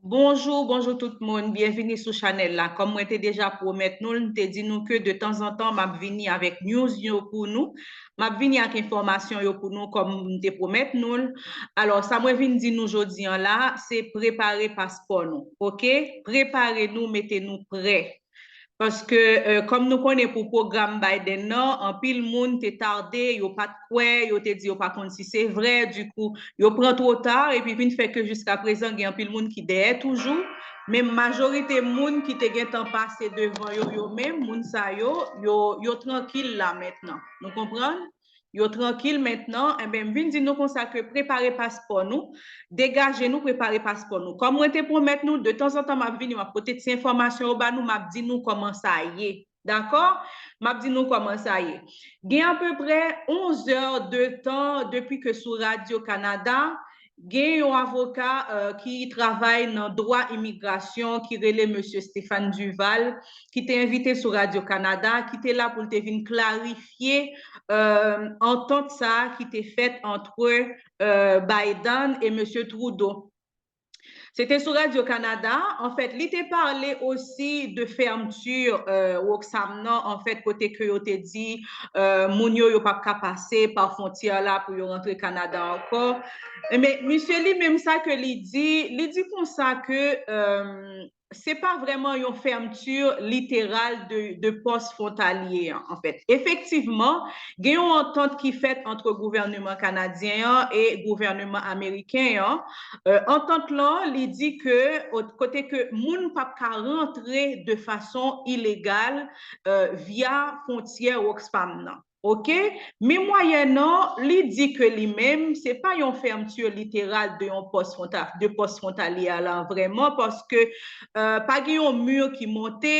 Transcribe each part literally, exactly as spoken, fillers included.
Bonjou, bonjou tout moun, byenvini sou chanèl la. Kòm mwen te deja pwomèt nou l, m te di nou ke de tanzantan m ap vini avèk news yo pou nou, m ap vini ak enfòmasyon yo pou nou kòm m te pwomèt nou l. Alò, sa mwen vin di nou jodi an la, se prepare paspò nou, oke? Prepare nou, mete nou prè. Paske, euh, kòm nou konnen pou pwogram Biden nan, anpil moun te tade, yo pa t kwè, yo te di yo pa konn si se vrè, dikou, yo pran twò ta, epi vin fè ke jiska prezan gen anpil moun ki dèyè toujou. Men majorite moun ki te gentan pase devan yo, yo menm, moun sa yo, yo, yo trankil la mentnan. Nou konprann? Yo trankil mentnan, enben, m vin di nou konsa ke prepare paspò nou, degaje nou, prepare paspò nou. Kòm mwen te pwomèt nou, de tanzantan m ap vini, m ap pote ti enfòmasyon yo ba nou, m ap di nou kòman sa ye. Dakò? M ap di nou kòman sa ye. Gen apeprè onz è de tan depi ke sou Radyo Kanada, gen yon avoka, euh, ki travay nan dwa imigrasyon ki rele Mesye Stéphane Duval, ki te envite sou Radyo Kanada, ki te la pou l te vin klarifye, euh, antant sa a ki te fèt antre, euh, Biden e Mesye Trudeau. Se te sou Radyo Kanada. Anfèt, li te pale osi de fèmti, euh, Roxham nan, anfèt, kote ke yo te di, euh, moun yo, yo p ap ka pase pa fwontyè la pou yo rantre Kanada ankò. Men, misye li menm, sa ke li di, li di konsa ke, euh, se pa vrèman yon fèmti literal de, de pòs fwontalye an, anfèt. Efektivman, gen yon antant ki fèt antre gouvèneman kanadyen an e gouvèneman ameriken an. Euh, antant lan, li di ke, ot-, kote ke moun p ap ka rantre de fason ilegal, euh, via fwontyè Roxham nan. Oke? Men mwayèn an, li di ke li menm, se pa yon fèmti literal de yon pòs fwonta-, de pòs fwontalye a la vrèman, paske, euh, pa gen yon mi ki monte,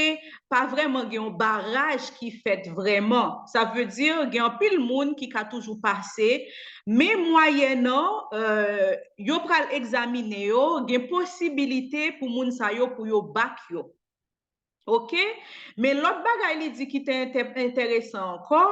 pa vrèman gen yon baraj ki fèt vrèman. Sa vle di, gen anpil moun ki ka toujou pase, men mwayèn an, euh, yo pral egzamine yo, gen posibilite pou moun sa yo, pou yo bak yo. Oke? Men lòt bagay li di ki te entè-, enteresan ankò,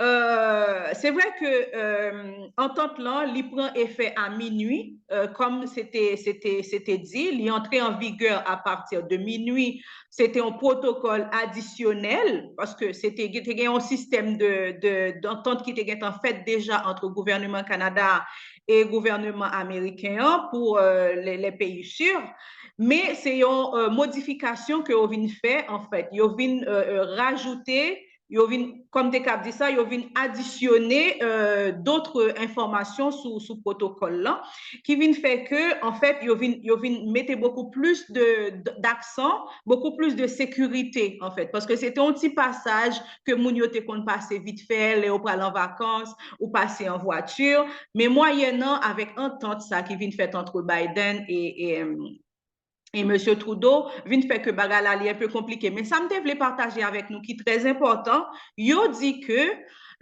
euh, se vre ke, euh, antant lan, li pran efè a minui, euh, kòm se te, se te, se te di, li antre an vigè apati de minui. Se te yon pwotokòl adisyonèl, paske se te, te gen yon sistèm de, de, dantant ki te gentan fèt deja antre gouvèneman Kanada e gouvèneman ameriken an pou, euh, les, les pays sûrs. Men se yon, euh, modifikasyon ke yo vin fè, anfèt. Yo vin, euh, euh, rajoute, yo vin, kòm te kab di sa, yo vin adisyone, euh, dòt enfòmasyon sou, sou pwotokòl lan, ki vin fè ke, anfèt, yo vin, yo vin mete bokou plis de, d-, daksan, bokou plis de sekirite, anfèt. Paske se te yon ti pasaj ke moun yo te konn pase vit fè, lè yo pral an vakans, ou pase an vwati. Men mwayèn an, avèk antant sa ki vin fèt antre Biden e, e, e Mesye Trudeau, vin fè ke bagay la li enpe konplike. Men sa m te vle pataje avèk nou ki trè enpòtan, yo di ke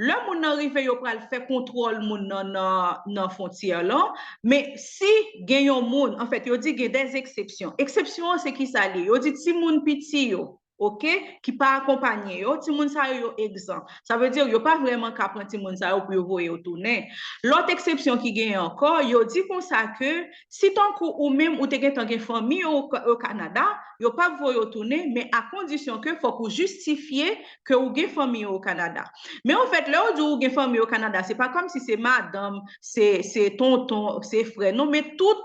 lè moun nan rive, yo pral fè kontwòl moun nan, nan, nan fwontyè lan. Men si gen yon moun, anfèt, yo di gen des exceptions. Eksepsyon an, se ki sa li ye? Yo di timoun piti yo, oke, ki pa akonpanye yo, timoun sa yo, yo egzan. Sa vle di, yo pa vrèman ka pran timoun sa yo pou yo voye yo tounen. Lòt eksepsyon ki genyen ankò, yo di konsa ke si tankou ou menm ou te gentan gen fanmi ou o Kanada, yo p ap voye yo tounen, men a kondisyon ke fòk ou jistifye ke ou gen fanmi ou o Kanada. Men anfèt, lè yo di ou gen fanmi ou o Kanada, se pa kòmsi se madanm, se, se tonton, se frè. Non, men tout,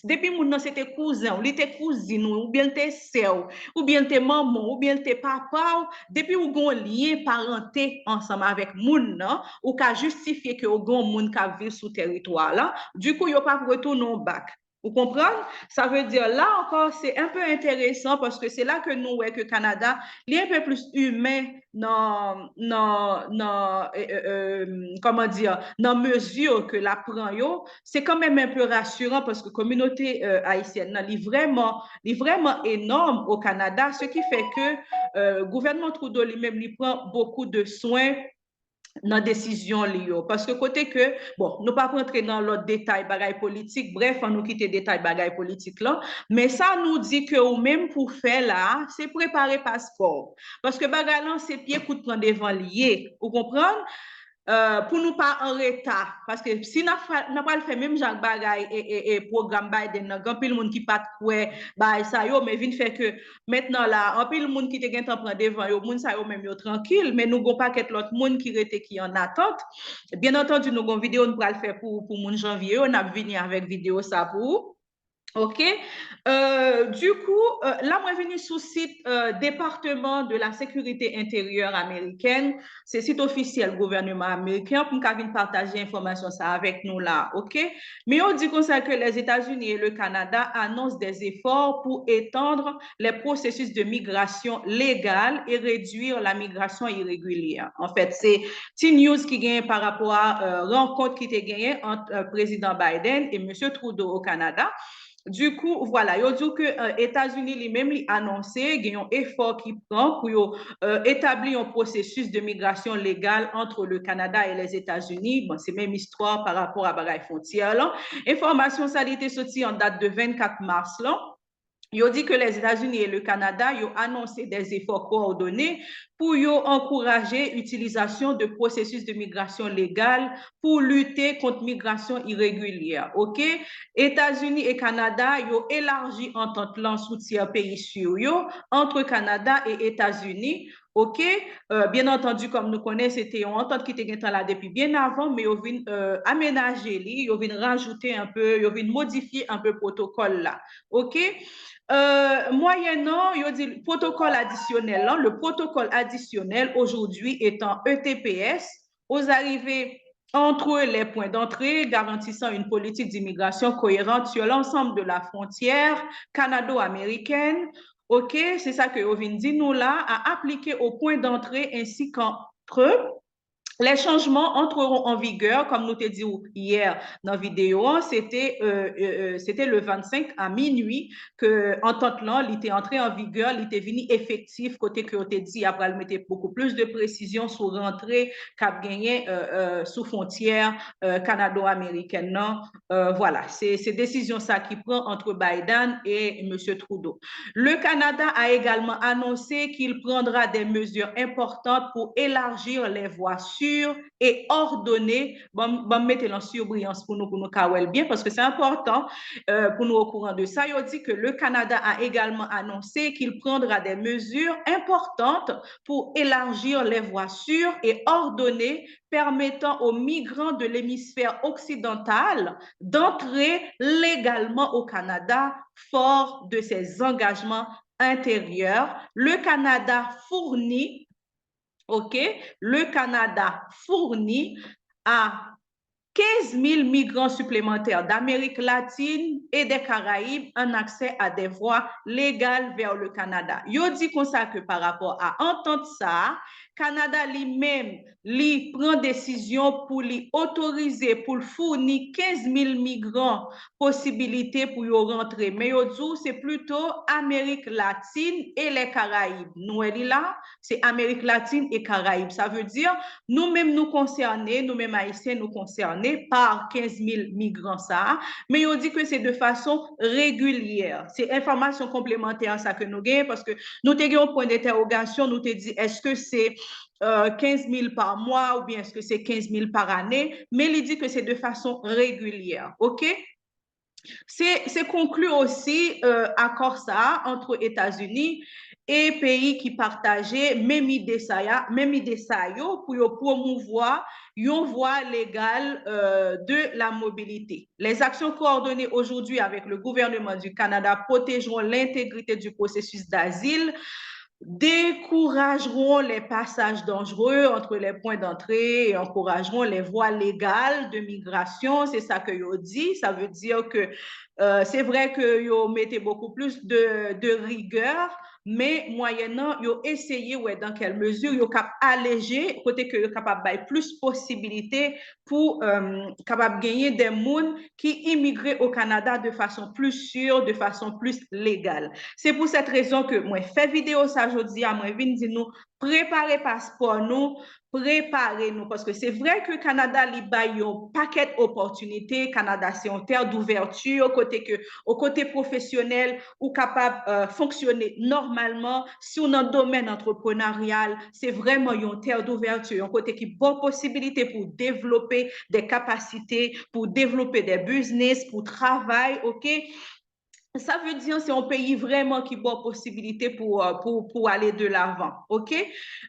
depi moun nan se te kouzen w, li te kouzin ou, oubyen l te sè w, oubyen l te manman w, oubyen l te papa w, depi ou gen yon lyen parante ansanm avèk moun nan, ou ka jistifye ke ou gen yon moun k ap viv sou tèritwa la. Dikou, yo p ap retounen w bak. Ou konprann? Sa vle di, la ankò, se enpe enteresan paske se la ke nou wè ke Kanada, li enpe plis imen nan, nan, nan, e, e, e, kòman di, nan mezi ke l ap pran yo. Se kanmenm enpe rasiran paske kominote, e, ayisyèn nan, li vrèman, li vrèman enòm o Kanada, se ki fè ke, e, gouvènman Trudeau li menm, li pran bokou de swen nan desizyon li yo. Paske kote ke, bon, nou p ap rantre nan lòt detay bagay politik, brèf, ann nou kite detay bagay politik lan, men sa nou di ke ou menm pou fè la, se prepare paspò w. Paske bagay lan, se pye kout pran devan li ye. Ou konprann? euh, pou nou pa an reta, paske si n ap fa- n ap pral fè menm jan ak bagay e, e, e pwogram Biden nan, gen anpil moun ki pa t kwè bagay sa yo, men vin fè ke mentnan la, anpil moun ki te gentan pran devan yo, moun sa yo menm yo trankil, men nou gon pakèt lòt moun ki rete ki an atant. Byen antandi, nou gon videyo nou pral fè pou, pou moun Janvye yo, n ap vini avèk videyo sa pou ou. Ok. Euh, du coup, euh, la mwen vini sou sit euh, Département de la Sécurité Intérieure Américaine, se sit ofisyèl gouvènman ameriken an pou m ka vin pataje enfòmasyon sa avèk nou la, ok? Men yo di konsa ke les États-Unis et le Canada annoncent des efforts pour étendre les processus de migration légale et réduire la migration irrégulière. An fèt, se ti news ki genyen pa rapò a euh, rankont ki te genyen ant euh, prezidan Biden e mesye Trudeau o Kanada. Du coup, voilà, yo di ke euh, Etazini li menm li anonse gen yon efò ki pran pou yo euh, etabli yon pwosesis de migrasyon legal entre le Canada et les États-Unis. Bon, se menm istwa pa rapò a bagay fwontyè lan. Enfòmasyon sa li te soti an dat de vennkat mas lan. Yo di ke les États-Unis et le Canada yo anonse des efforts coordonnés pou yo ankouraje itilizasyon de pwosesis de migrasyon legal pou lite kont migrasyon iregilye. Ok? Etazini e Kanada yo elaji antant lan sou tyè peyi sur yo, entre Kanada e Etazini. Ok? Euh, byen antandi, kòm nou konnen, se te yon antant ki te gentan la depi byen avan, men yo vin euh, amenaje li, yo vin rajoute un peu, yo vin modifye un peu pwotokòl la. Ok? Euh, mwayennan, yo di protocole additionnel, hein, le protocole additionnel aujourd'hui étant E T P S, aux arrivées entre les points d'entrée, garantissant une politique d'immigration cohérente sur l'ensemble de la frontière canado-américaine. Ok, c'est ça que yo vin di nou la, à appliquer aux points d'entrée ainsi qu'entre les changements entreront en vigueur, comme nous te dit hier dans la vidéo, c'était euh, euh, c'était le vingt-cinq à minuit que antant lan li te antre an vigè, li te vini efektif kote ke yo te di y ap pral mete beaucoup plus de précision sou rantre k ap genyen euh, euh, sou fwontyè euh, kanado-amerikèn nan. Euh, voilà, se, se desizyon sa ki pran entre Biden et Monsieur Trudeau. Le Canada a également annoncé qu'il prendra des mesures importantes pour élargir les voies sûres et ordonnées. Bon, bon mete l an surbrillance pour nous, pour nous kawel bien, parce que c'est important euh, pour nous au courant de ça. Il dit que le Canada a également annoncé qu'il prendra des mesures importantes pour élargir les voies sûres et ordonnées permettant aux migrants de l'hémisphère occidental d'entrer légalement au Canada, fort de ses engagements antérieurs. Le Canada fournit, ok, le Canada fournit à quinze mille migrants supplémentaires d'Amérique latine et des Caraïbes un accès à des voies légales vers le Canada. Yo di konsa ke pa rapò a antant sa a, Kanada li menm li pran desizyon pou li otorize pou l founi kenz mil migran posibilite pou yo rantre. Men yo di w se plito Amerik Latin e lè Karayib. Nou wè li la, se Amerik Latin e Karayib. Sa vle di nou menm nou konsène, nou menm Ayisyen nou konsène pa kenz mil migran sa a. Men yo di ke se de fason regilyè. Se enfòmasyon konplemantè sa ke nou genyen paske nou te gen yon pwen dentèwogasyon, nou te di èske se euh, quinze mille par mois ou bien est-ce que c'est quinze mille par année, men li di ke se de fason regilyè, ok? Se, se konkli osi euh, akò sa a ant Etazini e peyi ki pataje menm ide sa a, menm ide sa yo pou yo pwomouvwa yon vwa legal euh, de la mobilité. Les actions coordonnées aujourd'hui avec le gouvernement du Canada protégeront l'intégrité du processus d'asile, décourageront les passages dangereux entre les points d'entrée et encourageront les voies légales de migration. Se sa ke yo di. Sa vle di ke euh, se vre ke yo mete beaucoup plus de, de rigueur, men mwayennan yo eseye wè dans quelle mesure yo kap aleje kote ke yo kapab bay plis posibilite pou euh, kapab genyen de moun ki imigre o Kanada de fason plis si, de fason plis legal. Se pou sèt rezon ke mwen fè videyo sa jodi a, mwen vin di nou prepare paspò nou, prepare nou, paske se vre ke Kanada li bay yon pakèt opòtinite. Kanada se yon terre d'ouverture, kote ke o kote pwofesyonèl ou kapab uh, fonksyone nòmalman. Si w nan domèn antreprenaryal, se vrèman yon terre d'ouverture, yon kote ki ba w posibilite pou w devlope de kapasite, pou w devlope de biznis, pou w travay, ok? Sa vle di se yon peyi vrèman ki ba w posibilite pou, euh, pou, pou ale de lavan, ok?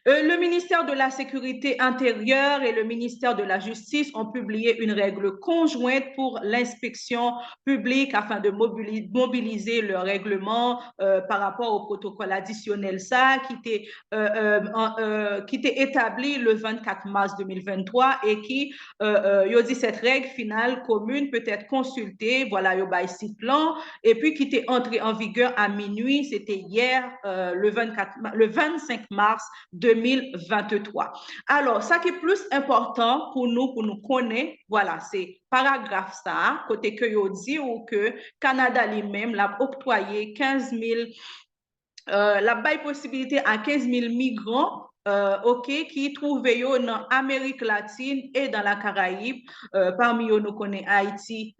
Euh, le ministère de la Sécurité intérieure et le ministère de la Justice ont publié une règle conjointe pour l'inspection publique afin de mobiliser leur règlement euh, par rapport au protocole additionnel sa ki te, euh, euh, euh, ki te établi le vingt-quatre mars deux mille vingt-trois et qui euh, euh, yo di cette règle finale commune peut être consultée, voilà, yo bay sit lan, epi ki te antre an vigè a minui, se te yè, euh, le vingt-quatre, le vingt-cinq mars deux mille vingt-trois. Alò, sa ki plis enpòtan pou nou, pou nou konnen, voilà, se paragraf sa, kote ke yo di ou ke Kanada li menm, l ap oktwaye kenz mil euh, l ap bay posibilite a kenz mil migran, euh, ok, ki twouve yo nan Amerik Latin e dan la Karayib, euh, pami yo nou konnen Ayiti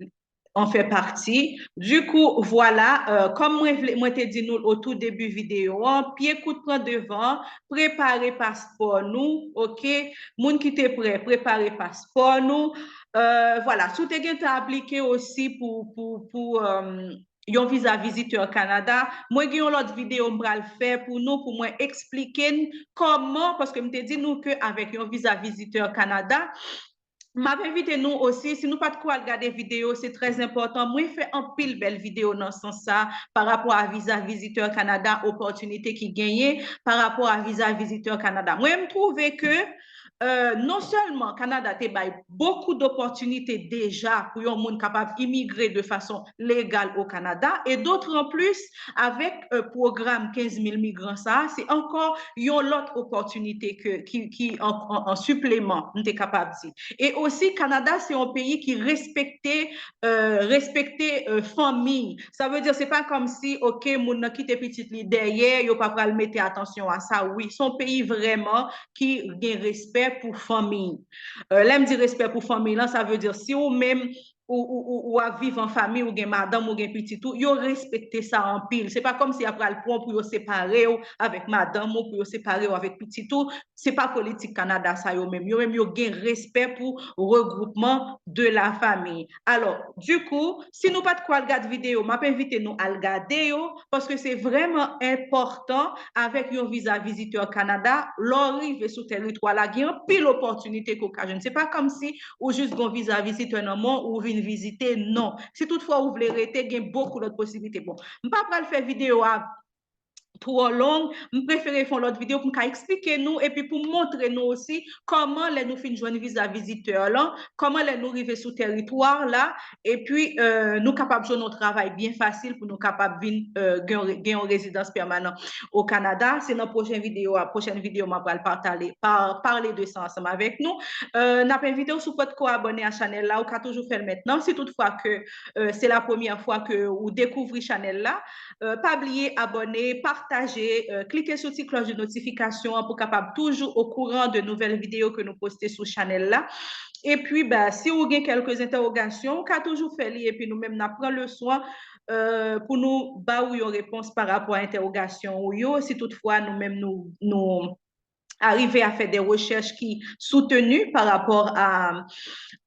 an fè pati. Du coup, voilà, euh, kòm mwen vle, mwen te di nou o tou debi videyo an, pye kout pran devan, prepare paspò nou, ok? Moun ki te prè, prepare paspò nou. Euh, voilà, si w te gentan aplike osi pou, pou, pou, euh, yon viza vizitè Kanada. Mwen gen yon lòt videyo m pral fè pou nou, pou mwen eksplike n kòman, paske m te di nou ke avèk yon viza vizitè Kanada, m ap envite nou osi, si nou pa t ko al gade videyo, se trè enpòtan. Mwen fè anpil bèl videyo nan sans sa, pa rapò a viza vizitè Kanada, opòtinite ki genyen pa rapò a viza vizitè Kanada. Mwen, m twouve ke euh, non sèlman Kanada te bay bokou dopòtinite deja pou yon moun kapab imigre de fason legal o Kanada, e dotranplis, avèk euh, pwogram kenz mil migran sa a, se ankò yon lòt opòtinite ke, ki, ki an, an, an sipleman, m te kapab di. E osi, Kanada se yon peyi ki respekte, euh, respekte euh, fanmi. Sa vle di, se pa kòmsi, ok, moun nan kite pitit li dèyè, yo pa pral mete atansyon a sa. Wi, se yon peyi vrèman ki gen respè pou fanmi. Euh, lè m di respè pou fanmi lan, sa vle di si ou menm ou, ou, ou, ou ap viv an fanmi, ou gen madanm, ou gen pitit ou, yo respekte sa anpil. Se pa kòmsi y ap pral pran w pou yo separe w avèk madanm ou, pou yo separe w avèk pitit ou. Se pa politik Kanada sa yo menm. Yo menm yo gen respè pou regroupman de la famille. Alò, du coup, si nou pa t ko al gad videyo, m ap envite nou al gade yo, paske se vrèman enpòtan avèk yon viza vizitè Kanada, lè w rive sou tèritwa la, gen anpil opòtinite ke w ka jwenn. Se pa kòmsi ou jis gen yon viza vizitè nan men w, ou vin vizite, non. Si toutfwa ou vle rete, gen bokou lòt posiblite. Bon, m pa pral fè videyo a twò long, m prefere fè yon lòt videyo pou m ka eksplike nou epi pou m montre nou osi kòman lè nou fin jwenn viza vizitè lan, kòman lè nou rive sou tèritwa la, epi euh, nou kapab jwenn yon travay byen fasil pou nou kapab vin euh, gen, gen yon rezidans pèmanan o Kanada. Se nan pwochen videyo a, pwochèn videyo m ap pral patale, pa, pale de sa ansanm avèk nou. Euh, n ap envite w si w potko abòne a chanèl la, ou ka toujou fè l mentnan. Si toutfwa ke euh, se la premyè fwa ke ou dekouvri chanèl la, euh, pa bliye abòne, pataje, euh, klike sou ti klòch de notifikasyon an pou kapab toujou okouran de nouvèl videyo ke nou poste sou chanèl la. Epi, ba, si ou gen kèlke entèwogasyon, ou ka toujou fè li, epi nou menm n ap pran le swen euh, pou nou ba ou yon repons pa rapò a entèwogasyon ou yo, si toutfwa nou menm nou, nou arive a fè de rechèch ki soutenu pa rapò a,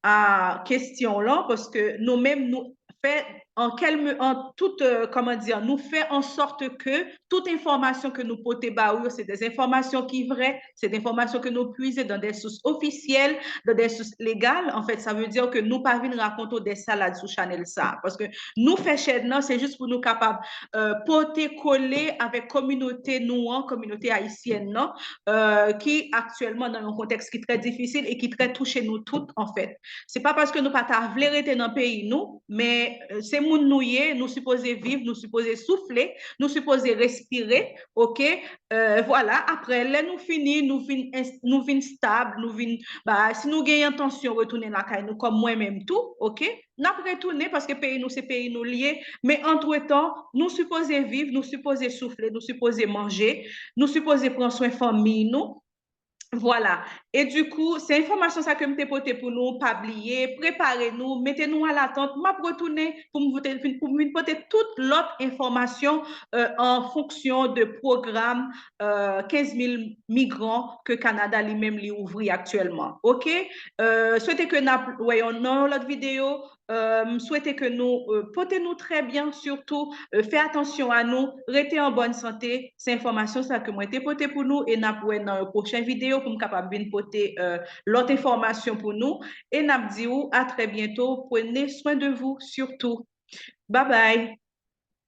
a kesyon lan, paske nou menm nou fè an kèl me- an tout euh, kòman di, nou fè an sòt ke tout enfòmasyon ke nou pote ba ou yo se de enfòmasyon ki vrè, se de enfòmasyon ke nou pwize dan de sous ofisyèl, dan de sous legal. An fèt, sa vle di ke nou pa vin rakonte de salad sou chanèl sa, paske nou fè chèn nan se jis pou nou kapab euh, pote kole avèk kominote nou an, kominote ayisyèn nan, euh, ki aktyèlman nan yon kontèks ki trè difisil e ki trè touche nou tout, an fèt. Se pa paske nou pa ta vle rete nan peyi nou, men euh, se moun nou ye, nou sipoze viv, nou sipoze soufle, nou sipoze respire, ok? Euh, vwala, apre, lè nou fini, nou vin, nou vin stab, nou vin, ba, si nou gen entansyon retounen lakay nou, kòm mwen menm tou, ok? N ap retounen paske peyi nou se peyi nou l ye, men antretan, nou sipoze viv, nou sipoze soufle, nou sipoze manje, nou sipoze pran swen fanmi nou. Vwala. E dikou, se enfòmasyon sa ke m te pote pou nou, pa bliye, prepare nou, mete nou alatant, m ap retounen pou m vote- pou m vin pote tout lòt enfòmasyon euh, en fonction de pwogram euh, quinze mille migrants ke Kanada li menm li ouvri aktyèlman. Ok? Euh, swete ke n ap wè yon nan yon lòt videyo. Euh, m swete ke nou euh, pote nou trè byen, sitou euh, fè atansyon a nou, rete an bòn sante. Se enfòmasyon sa ke mwen te pote pou nou e n ap wè nan yon pwochen videyo pou m kapab vin pote euh, lòt enfòmasyon pou nou. E n ap di w a trè byento. Prenez soin de vous surtout. Bye bye.